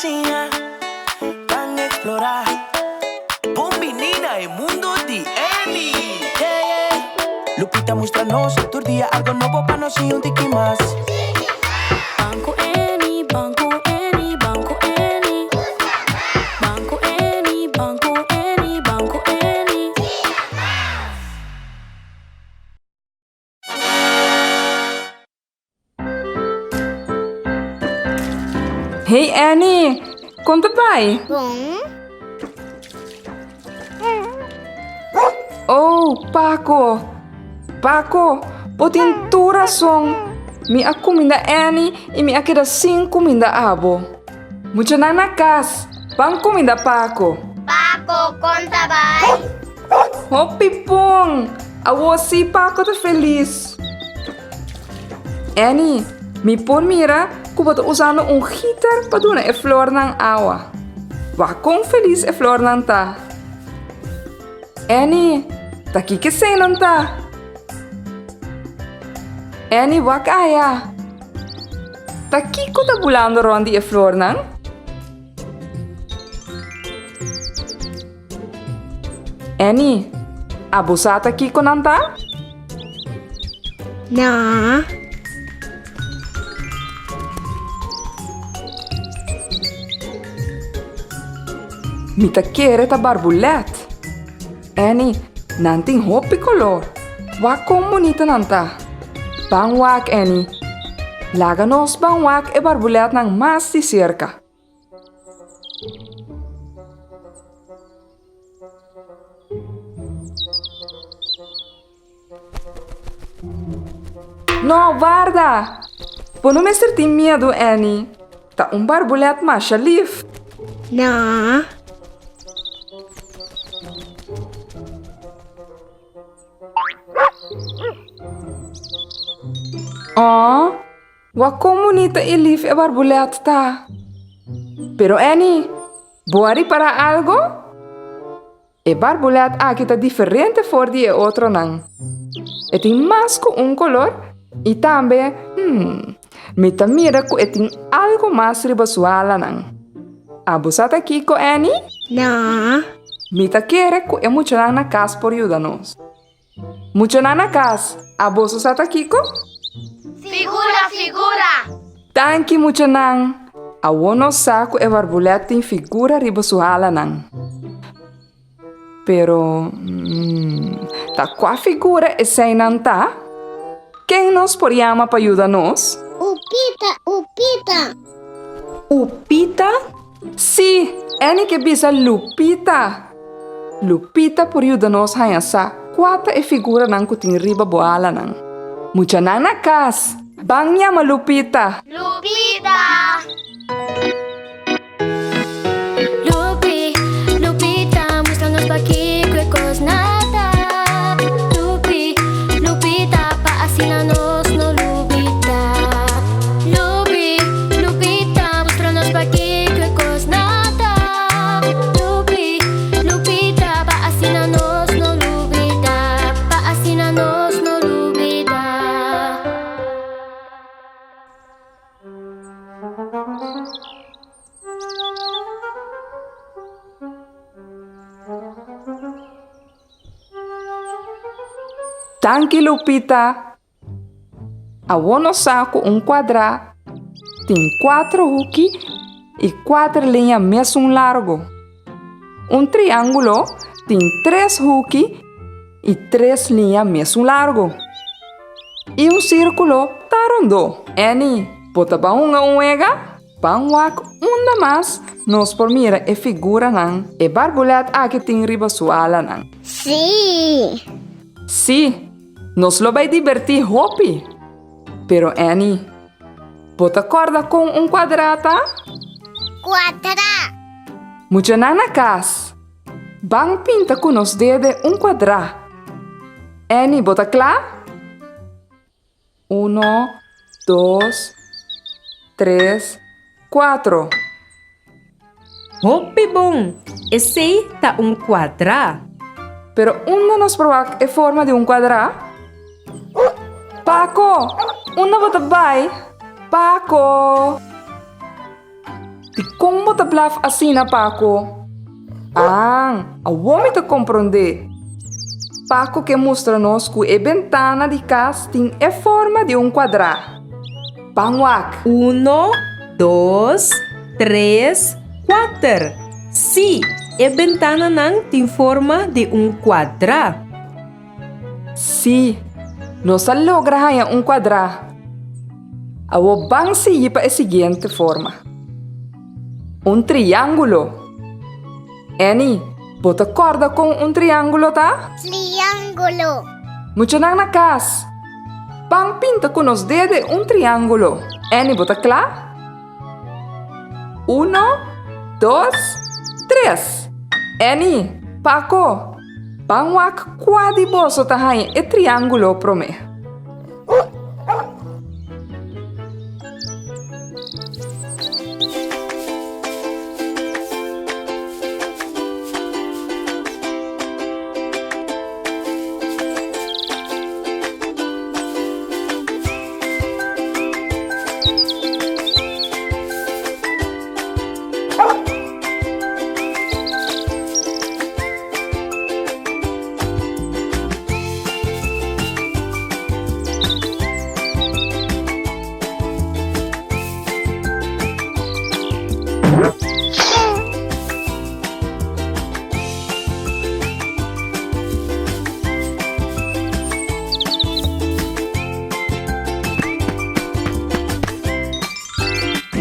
siña, ban explorá. Bon biní na e mundo di Annie! Yeah, yeah. Lupita mustra nos tur dia algo nobo pa nos siña un tiki mas. Ban ku Annie, ban ku Annie, ban ku Annie. Ban ku Annie, ban ku Annie, ban ku Annie. Hey Annie, kon ta bai? Bon. Oh, Paco. Paco, bo tin tur rason. Mi a kuminda Annie i mi a keda sin kuminda abo. Muchanan na kas, ban kuminda Paco. Paco, kon ta bai? Hopi bon! Awor sí Paco ta felis. Annie, mi por mira ku bo ta usando un giter pa duna e flornan awa. Wak kon felis e flornan ta. Annie, ta kiko eseinan ta? Annie, wak aya. Ta kiko ta bulando rònt di e flornan? Annie, abo sa ta kiko nan ta? No. Mi ta kere ta barbulèt. Annie, nan tin hopi kolor. Wak kon bunita nan ta. Ban wak, Annie. Laga nos ban wak e barbulètnan mas di serka. No, warda! Bo no mester tin miedu, Annie. Ta un barbulèt masha lif. No. Oh, Wak kon bunita i lif e barbulèt ta! Pero Annie, bo a ripará algo? E barbulèt aki ta diferente for di e otronan. E tin mas ku un kolor i tambe, hmm, mi ta mira ku e tin algo mas riba su alanan. Abo sa ta kiko, Annie? No. Mi ta kere ku e muchanan na kas por yuda nos. Muchanan na kas, a boso sa ta kiko? Figura, figura! Danki muchanan! Awor nos sa ku e barbulèt tin figura riba su halanan. Pero, ta kua figura eseinan ta? Ken nos por yama pa yuda nos? Upita, Upita! Upita? Sí, Annie ke bisa Lupita! Lupita por yuda nos haña sa kua ta e figuranan ku tin riba bo alanan. Muchanan na kas, ban yama Lupita! Lupita! Lupi, Lupita, mustra nos pakiko e kos na ta. Lupi, Lupita, pa asina nos no lubida. Lupi, Lupita, mustra nos pakiko e kos na ta. Lupi, Lupita, pa asina nos no lubida. Pa asina nos no lubida. Danki Lupita! Awor nos sa ku un kuadrá tin kuater huki i kuater liña mesun largu. Un triángulo tin tres huki i tres liña mesun largu. I un sírkulo ta rondó. Annie, bo ta ban hunga un wega? Ban wak unda mas nos por mira e figuranan e barbulèt aki tin riba su alanan. Sí! Sí, nos lo bai dibertí hopi! Pero Annie, bo ta kòrda kon un kuadrá ta? Kuadrá! Muchanan na kas, ban pinta ku nos dede un kuadrá. Annie, bo ta kla? Uno, dos, tres, kuatro. Hopi bon! Esei ta un kuadrá. Pero unda nos por wak e forma di un kuadrá? Paco! Unda bo ta bai? Paco! Kon bo ta blaf asina, Paco? Ah, awor mi ta komprondé. Paco ke mustra nos ku e bentana di kas tin e forma di un kuadrá. Ban wak! Uno, dos, tres, kuater! Sí, e bentananan tin forma di un kuadrá. Sí, nos a logra haña un kuadrá. Awor ban sigui pa e siguiente forma. Un triángulo. Annie, bo ta kòrda kon un triángulo ta? Triángulo. Muchanan na kas, ban pinta ku nos dede un triángulo. Annie, bo ta kla? Uno, dos, tres! Annie, Paco, ban wak kua di boso ta haña e triángulo promé.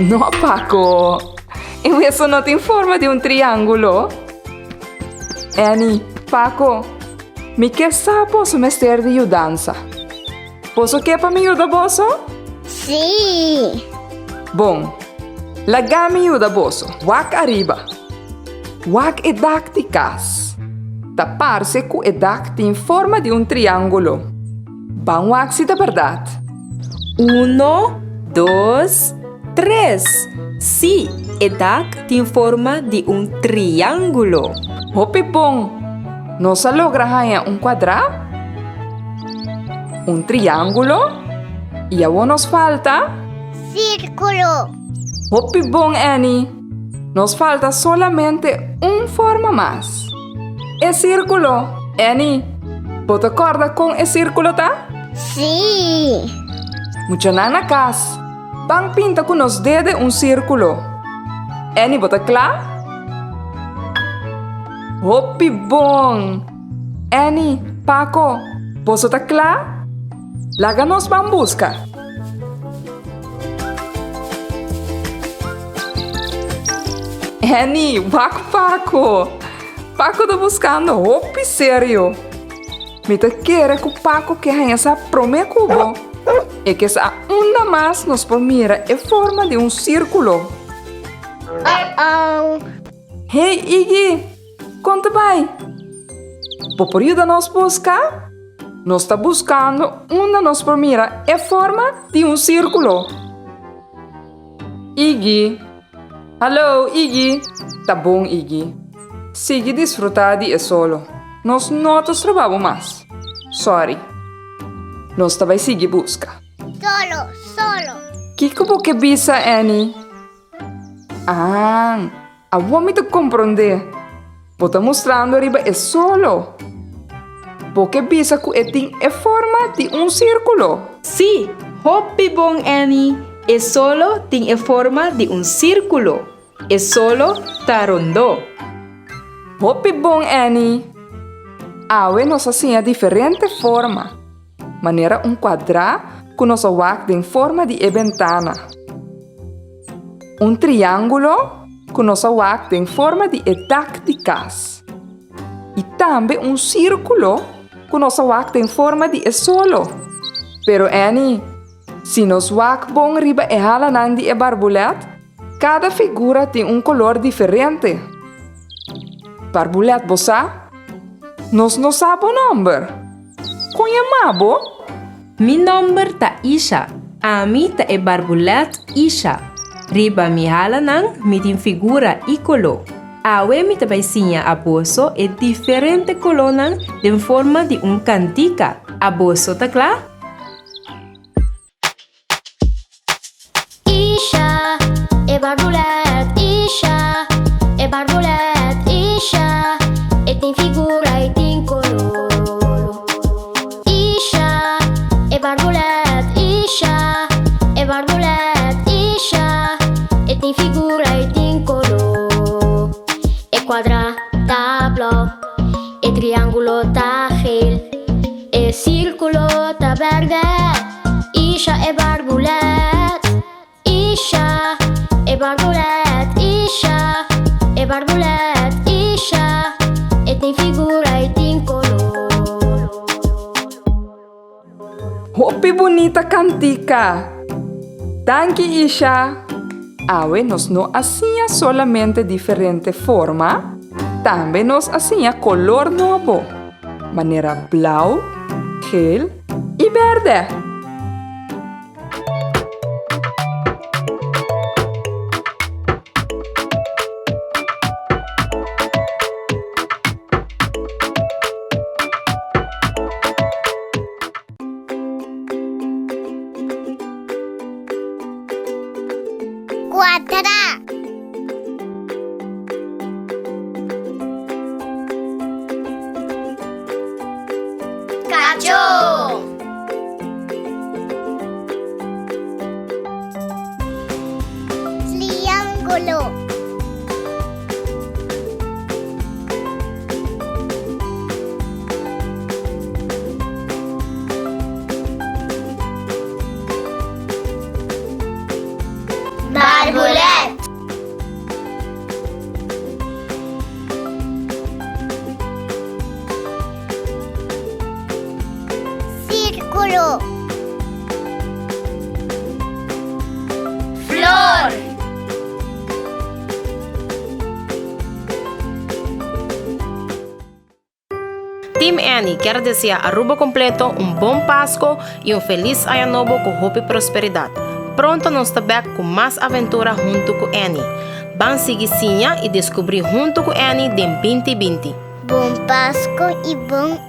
No, Paco. E weso no tin forma di un triángulo. Annie, Paco, mi ke sa boso mester di yudansa. Boso ke pa mi yuda boso? Sí! Bon, laga mi yuda boso. Wak ariba. Wak e dak di kas. Ta parse ku e dak tin forma di un triángulo. Ban wak si ta bèrdat. Uno, dos, tres! Sí, e dak tin forma di un triángulo. Hopi bon! Nos a logra haña un kuadrá, un triángulo i awor nos falta. Sírkulo! Hopi bon, Annie! Nos falta solamente un forma mas. E sírkulo! Annie, bo ta kòrda kon e sírkulo ta? Sí! Muchanan na kas, ban pinta ku nos dede un sírkulo. Annie, bo ta kla? Hopi bon! Annie, Paco, boso ta kla? Laga nos ban buska! Annie, wak Paco! Paco ta buskando hopi serio. Mi ta kere ku Paco ke haña sa promé ku bo. E ke sa unda mas nos por mira e forma di un sírkulo. Uh-oh! Hey Iggy, kon ta bai? Bo por yuda nos buska? Nos ta buskando unda nos por mira e forma di un sírkulo. Iggy, Hallo Iggy! Ta bon Iggy, sigui disfrutá di e solo. Nos no ta stroba bo mas. Sorry. Nos ta bai sigui buska. Solo, solo. Kiko bo ke bisa, Annie? Ah, awor mi ta komprondé. Bo ta mustrando riba e solo. Bo ke bisa ku e tin e forma di un sírkulo. Sí, hopi bon, Annie. E solo tin e forma di un sírkulo. E solo ta rondó. Hopi bon, Annie. Awe nos a siña diferente forma. Manera un kuadrá ku nos a wak den forma di e bentana. Un triángulo ku nos a wak den forma di e dak di kas. I tambe un sírkulo ku nos a wak den forma di e solo. Pero Annie, si nos wak bon riba e halanan di e barbulèt, kada figura tin un kolor diferente. Barbulèt bo sa? Nos no sa bo nòmber. Kon yama bo? Mi nòmber ta Isha. Ami ta e barbulèt Isha. Riba mi halanan mi tin figura i koló. Awe mi ta bai siña a boso e diferente kolónan den forma di un kantika. A boso ta kla? Isha, e barbulèt Isha. triángulo ta geel. E sírkulo ta bèrdè. Isha e barbulèt. Isha e barbulèt. Isha e barbulèt. Isha e tin figura i tin koló. Hopi bunita kantika! Danki Isha! Awe nos no a siña solamente diferente forma, tambe nos a siña kolor nobo, manera blauw, geel i bèrdè. Cuadra. Cacho. Triángulo. Barbulet. Círculo. Flor. Team Annie kier desea Aruba completo un bon Pasco y un feliz Aña Nobo cu hopi prosperidad. Pronto nos ta bek cu mas aventura hunto cu Annie. Ban sigui siña y descubri hunto cu Annie den 2020. Bon Pasco y bon.